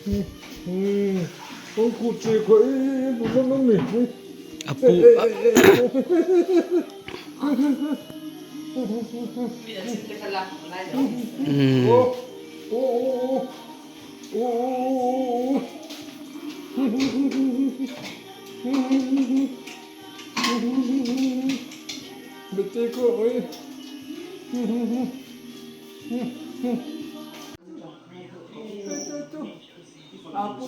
A pu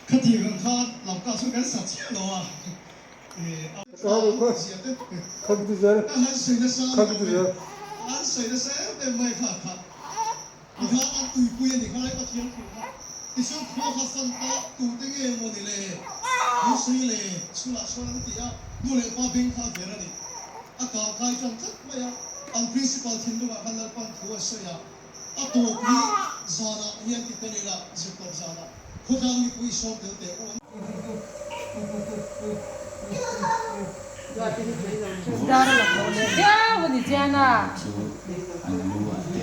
Khatiang ang khan lamka chu kan sa chiah lo a, an sawi nasa an sawi nasa em em mai kha kha tikhan an tuipui a ni kha lai Pathian thu kha tichuan khua kha fan ta tute nge maw ni le Lusei le chhunah chuan an ti a, nu leh pa beng kha a ver a ni. A kang kai tan tlat mai a, an principal thinlungah khan Lalpan thu a sawi a, a tawp hi zanah hian ti tel ila zirtawp zanah khawtlang mipui sawm tel teh u an Chu an lu ah te,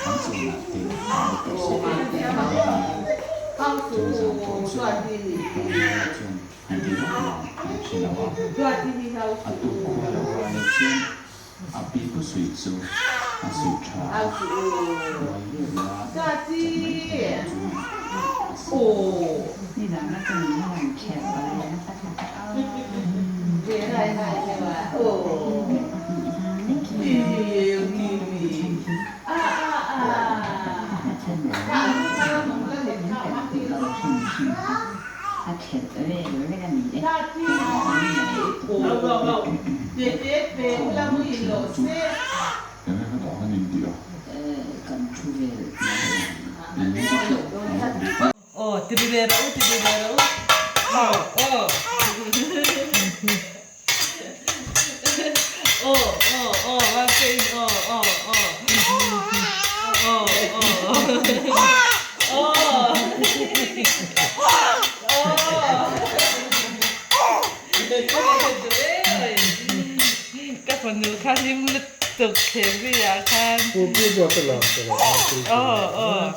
an chawnah te an la tawh sawk a, chu zan pawh chu Ramngaia chuan an ti vak lo an hre lo a, a tuk khua lo va leh chuan a pi pu suih chu a suih tha a, uai riau ila chat mai thei lo chuan a siam a. Aw ti ri ve rawh u ti ri ve rawh u aw aw aw aw aw mahse in aw aw aw aw aw aw ka fanu kha hlim lutuk thlemri ah khan aw aw.